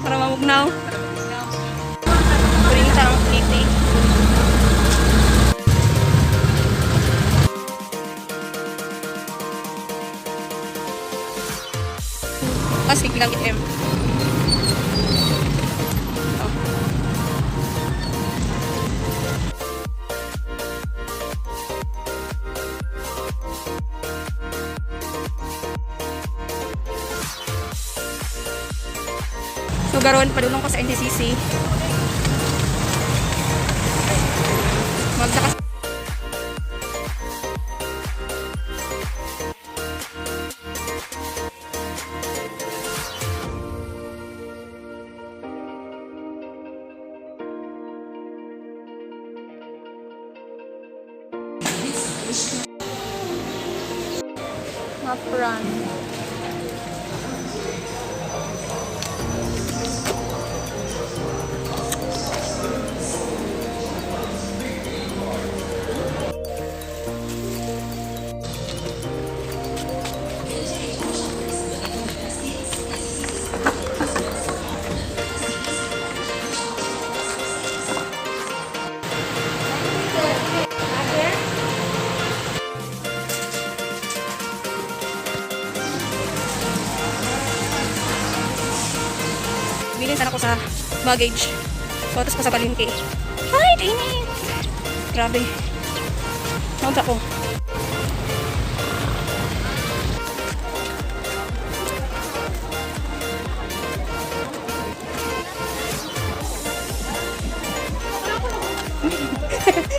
Para mamugnaw. 30 ang plate eh. Tapos bilang item. Oh. So garon padulong ko sa NCCC. Magsaka. Mapran. Bilin sana ko sa baggage. So, tapos ko sa palengke. Ay, init! Grabe. Naunta ko.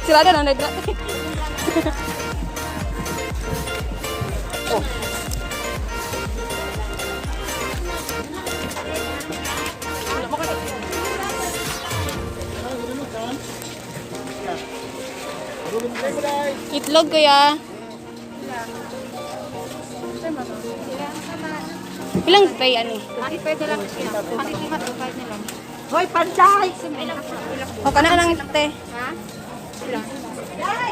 Sila na nag. Oh. Itlog kaya. Ilang pay ano? Pwede lang siya. Pag-iingat o 5 na lang. Hoy, panday! O kana lang te. Ha?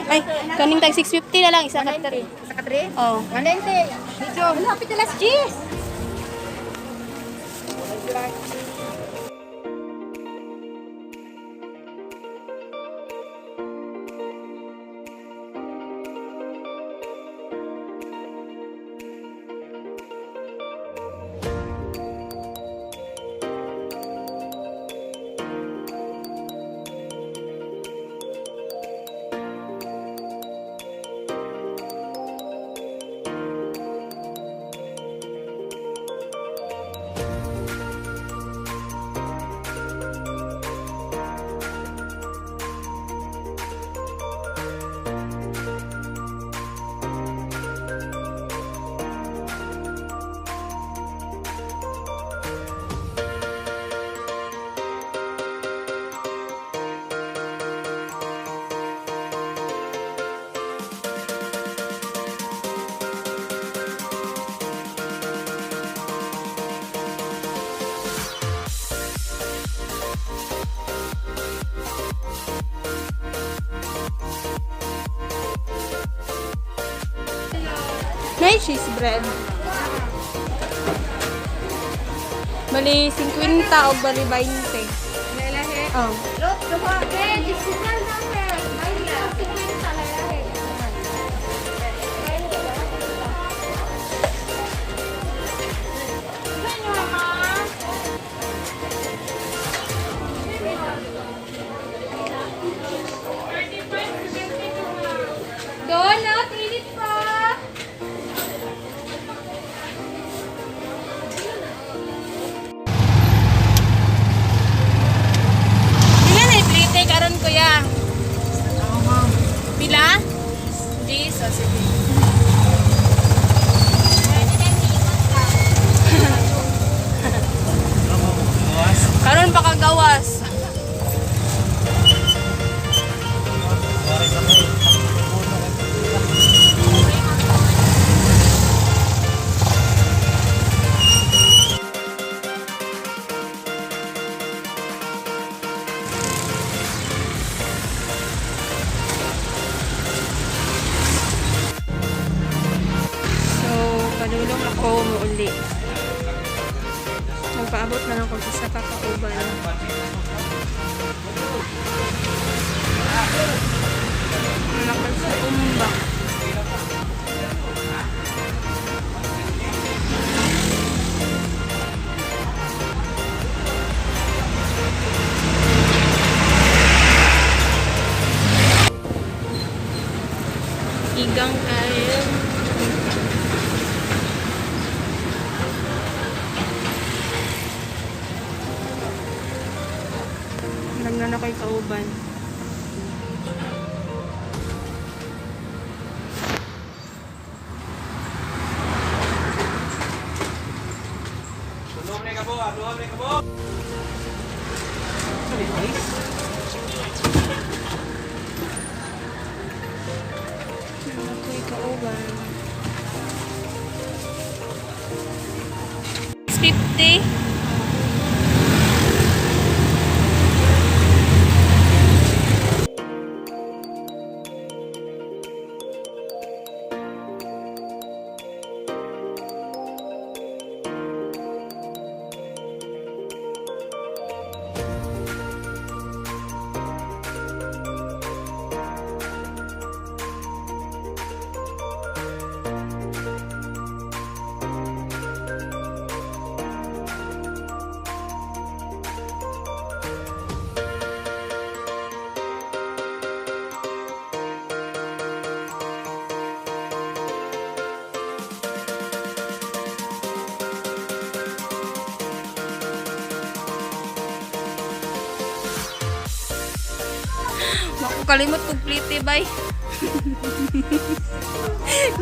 Ay, kaning tag 650 na lang isa ka tre. Sa katre? Oh. 190. Medyo. Malapit na last cheese. May cheese bread. Bali 50 o bali 20. Lalahi. Oh. Lot, duha. Eh, digital na sir. Ay, 50 lalahi. Donut, init pa. Pila na iplite karon kuya? Pila? Jesus, sige. Karon pa kagawas. So, padulong ako muuli. Magpaabot na lang kung isa ka kauban. Malakad sa umbak. Igang kayo. Nagnan na kay kauban. Ako'y kauban. 650. Makukalimot kog plite bay.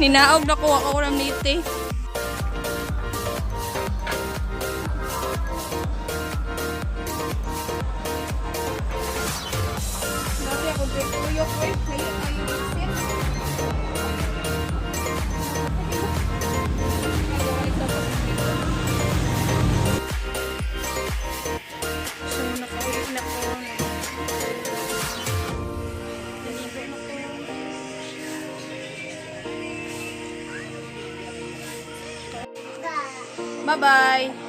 Ninaog na ko ako ng nite. Dati ako tuyok eh. Layo kayo exit. So, nakauwi na ko. Naligo na ko. Bye-bye.